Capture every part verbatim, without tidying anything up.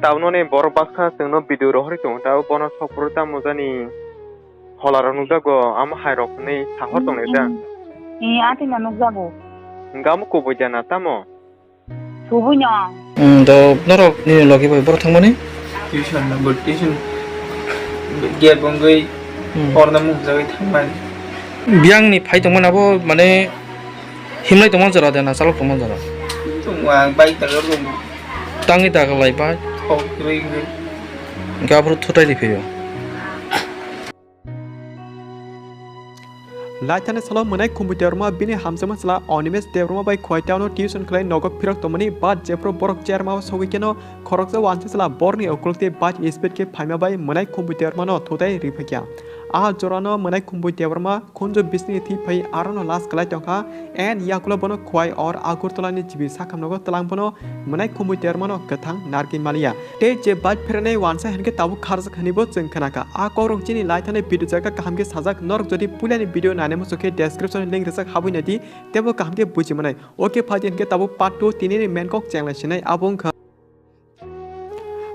Tabukno ni borok baksa chwngno video rohorwi tongo, tabuk bono sokphuru tamo jani phola rok nukjago, amo hai rok hinwi sahor tong lai da. Ee, atwino nukjago. Hwnkhe amo kubui jana tamo? Kubui no. Hmm, do norok nini logi bai borok thangmani? Tuition no, bo tuition gate bongwi Hmm. porna mukjagwi thangmani. Biyang ni phai tongmani abo mane himlai tongmani jora de na chalok tongmani jora? Tongma bike dagar tong. Tangwi dagar lai bai. Thok rwi rwi. Hwnkhe aphuru thutai riphaio. Laithani salo mwnai Khumbui Debbarma bini hamjakma chwla Animesh Debbarma bai Khowai town-o tuition khlai nogo phirok tongmani, but jephru borok cherma o sogwi kheno khoroksa uansa chwla borni ukulukti bike speed khe phaima bai mwnai Khumbui Debbarmano thutai riphaikha. A jorano mwnai Khumbui Debbarma khunju bisingni thwi phai arono last khlai tongkha, and yakulo bono Khowai or Agartala ni G B sakhamnogo twlang bono mwnai Khumbui Debbarmano kwthang narwgwi maliya. Tei je bike pherenai uansa hinkhe tabuk kharjak hinwi bo chwng khnakha. A kokrok chini laithani video jaga kaham khe sajak, norok jodi puilani video naina muchung khe description link rijak habwi naidi, teibo kaham khe buji manai. Okay, phaidi hinkhe tabuk part two tinini main kok chenglai sinai abo wngkha.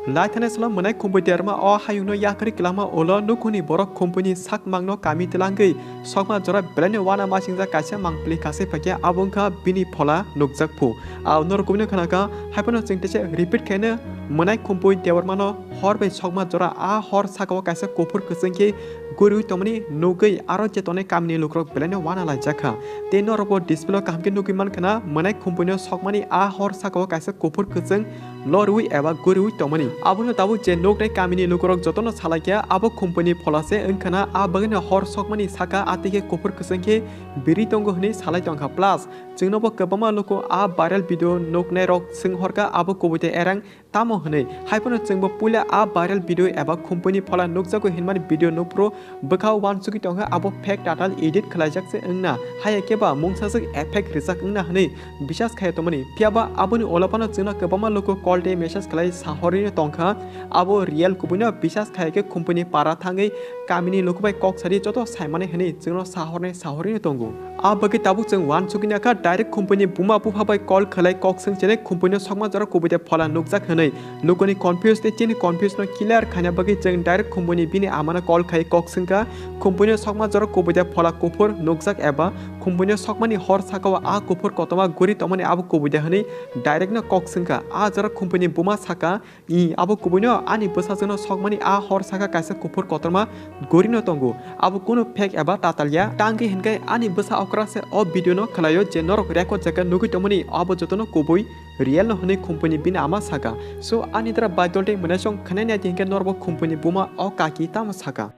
Laithani salo mwnai Khumbui Debbarma o hayungno yakarwi kwlangma ulo nukhungni borok Khumbui sakmangno kami twlangwi sokma jora belaino uanamasingcha kaisa mangpili kasai phaikha, abo wngkha bini phola nukjak phu. Ao norok kubui no khna kha, hai phano chwng teisa repeat khaino mwnai Khumbui Debbarmano hor bai sokma jora a hor sakao kaisa kuphur kwchwng khe guriwi tongmani nugwi aro je tongnai kamini lukurok belaino uana laijak kha. Tei norokbo display o kaham khe nugwi man khna, mwnai Khumbui no sokmani a hor sakao kaisa kuphur kwchwng lorwi eba guriwi tongmani. Abono tabuk je nuknai kamini lukurok jotono salaikha, abo Khumbui ni phola se wngkhana, a bagwino hor sokmani saka a twi khe kuphur kwchwng khe birwi tongo hwnwi salai tongkha. Plus, chwngnobo kwbangma luku a viral video nuknairok swng horkha abo kubui de erang tamo hwnwi. Hai phano chwngbo puila a viral video eba Khumbui ni phola nukjago hinmani video nukphuru bwkha uansugwi tongkha abo fake tatal edit khlaijak se wngna, hai khe ba mungsajwk effect rijak wngna hwnwi bisas khaiya tongmani. Phiya ba aboni ulo phano chwngno kwbangma luku call tei message khlai sahorwino tongkha abo real, kubuino bisas khaiya khe Khumbui ni para thangwi kamini luku bai kok sadi joto saimani hwnwi chwngno sahornai sahorwino tongo. A bagwi tabuk chwng uansugwi nakha direct Khumbui ni buma bupha bai call khlai kok swng chenai Khumbui no sokma jora kubui de phola nukjak hwnwi. Lukuni confuse tei chini confuse no clear khaina bagwi chwng direct Khumbui ni bini amano call khai kok swngkha, Khumbui no sokma jora kubui de phola kuphur nukjak eba Khumbui no sokmani hor sakao a kuphur kotorma guri tongmani abo kubui de hwnwi direct no kok swngkha. A jora Khumbui ni buma saka, "Ih, abo kubuino ani bwsajwkno sokmani a hor saka kaisa kuphur kotorma gorino tongo. Abo kunu fake eba tatal ya. Tangwi hinkhe ani bwsa okra se o video no khlaio je norok record jaga nugwi tongmani abo jotono kubui real no hwnwi Khumbui ni bini ama saka." So ani dara baidol tei mwnaisong khwnai nai di hinkhe norokbo Khumbui ni buma o kaki tamo saka.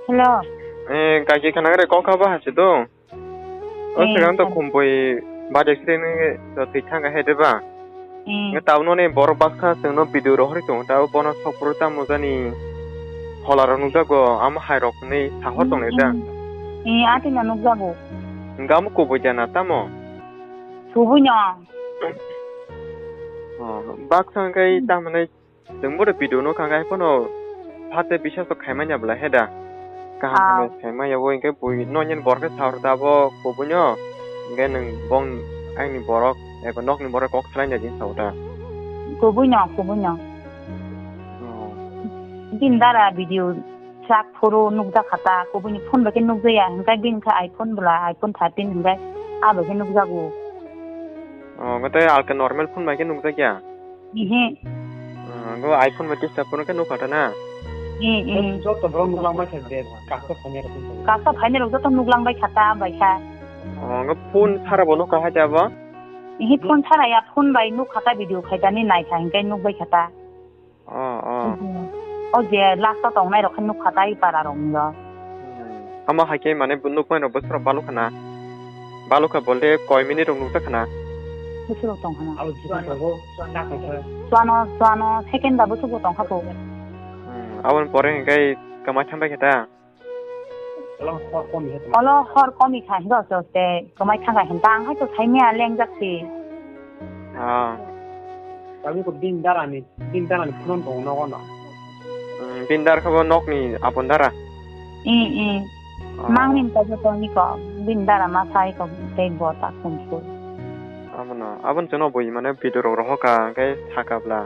Hello. Eh, kaki khna gre kok haba hasi do. O Eh, saka to eh. Khumbui bad accident ni to thwi thangkha he de ba. Eh. Nge tau no ni borok baksa chwngno video rohorwi tongo, tau bono sokphuru tamo jani phola rok nukjago, amo hai rok hinwi sahor tong lai da. Eh, eh, atwino nukjago. Hwnkhe amo kubui jana tamo? Kubui no. Oh, baksa hwnkhe tamo hinwi Chwng bo video no kha, hai phano phatwi bisas to khaimanya bwla he da. Kaham Ah. Khaimanya bo, hinkhe bui no nini borok khe sahor da bo kubuino, hinkhe nwng bong aini borok eba nokni borok kok salaina din sao da. Kubuino, kubuino. Oh. Din dara video sak phuru nukjak kha ta, kubuini phone bai khe nukjaya, hinkhe bini khe iPhone bwla, iPhone thirteen hinkhe abo khe nukjago. Oh, hinkhe tei alka normal phone bai khe nukjakya? Ihe. Ah, go iPhone bai testa phone khe nukha ta na? Eh, eh. Joto borok nuklang bai kha de, kasa phainai rok joto. Kasa phainai rok joto nuklang bai kha ta, bai kha. Oh, go phone sara bo nukha hai ta bo? Ihe, phone sara ya, phone bai nukha ta, video khai ta ni nai kha, hinkhe nuk bai kha ta. Oh, oh. Mhm. O je last o tongnai rok khe nukha ta, i para rok ni o. Hmm. Amo hai khe mane bo nukmai rok bwswk rok balukha na? Balukha bolte koi minute rok nukjak khna? Bwswk rok tong khna? Abo jisa tongo, chwla tong kha. Chuano, chuano, second ba bwswk bo tong kha bo. Hmm, aboni pore hinkhe kwmai thambai khe ta? Olo hor komi kha hinkhe oste oste kwmai thangkha hinkhe ang hai to saimaya lengjak se. Ah. Tabuk ko bini dara ni, bini dara ni phone tongo nogo no. Hmm, bini dara khe bo nokni apon dara? Eh, eh. Ah. Mangni ta joto ni ko, bini dara ma sai ko tei bo ta khum khum. Abono, aboni chwngno bui mane video rok rohor kha, hinkhe sakha bwla.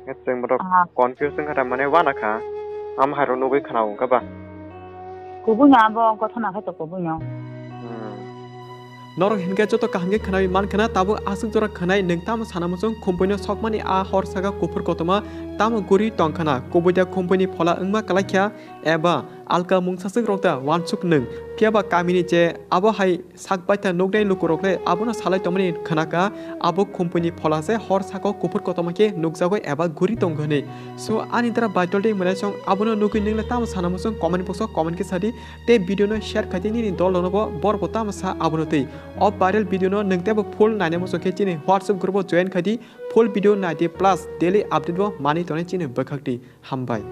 Chwng borok Ah. confuse wngkha, tamani uanakha. Am hairo nugwi khna wngkha ba? Kubui no abo gotho nakha to kubui no. Hmm. Norok hinkhe joto kaham khe khnawi mankha na, tabuk aswk jora khwnai nwng tamo sana muchung khumpui no sokmani a hor saka kuphur kotorma tamo guri tongkha na, kubui da khumpui ni phola wngma kwlai kha eba alka mungsaswk rok da uansuk nwng, phiya ba kami ni je abo hai sak baitha nuknai lukurok le abono salai tongmani khwnakha, abo khumpui ni phola se hor saka o kuphur kotorma khe nukjago eba guri tongo hinwi. So ani dara viral tei mwnaisong abono nugwi nwng le tamo sana muchung comment box o comment khe sadi. Tei video no share khai di nini dol rok no bo, borok bo tamo sa abono twi. O viral video no nwng teibo full naina muchung khe chini WhatsApp group o join khai di, full video nai di plus daily update bo manwi tongnai chini bwkhak di. Hambai.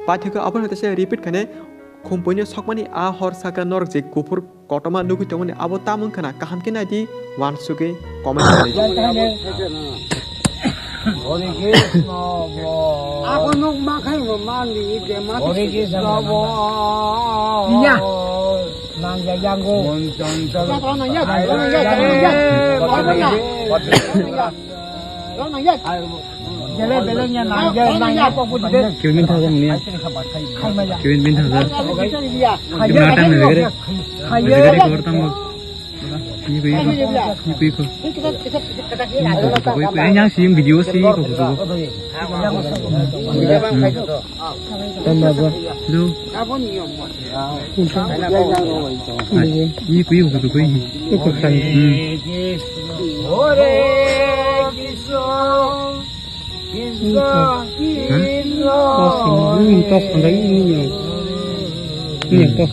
Paithakhe abono teisa repeat khainai, khumpui no sokmani a hor saka norok je kuphur kotorma nugwi tongmani abo tamo wngkha na, kaham khe nai di, uansugwi comment khai di. Ako nuk ma khai mo ma ni de ma. Iya. Nang ya yang go. Jele beleng ya nang ya nang ya kok bu de. Kevin bin thaja muni. Kevin bin thaja. Kevin bin thaja. Khaya. Khaya. Khaya. Khaya. Iko, iko. Iko, iko. Iko, iko. Yang si video si iko, iko. Hmm. Tamba ba. Lu. Iko, iko, iko, iko. Iko, iko. Hmm. Tos, hmm, tos, ini, ini. Ini, tos.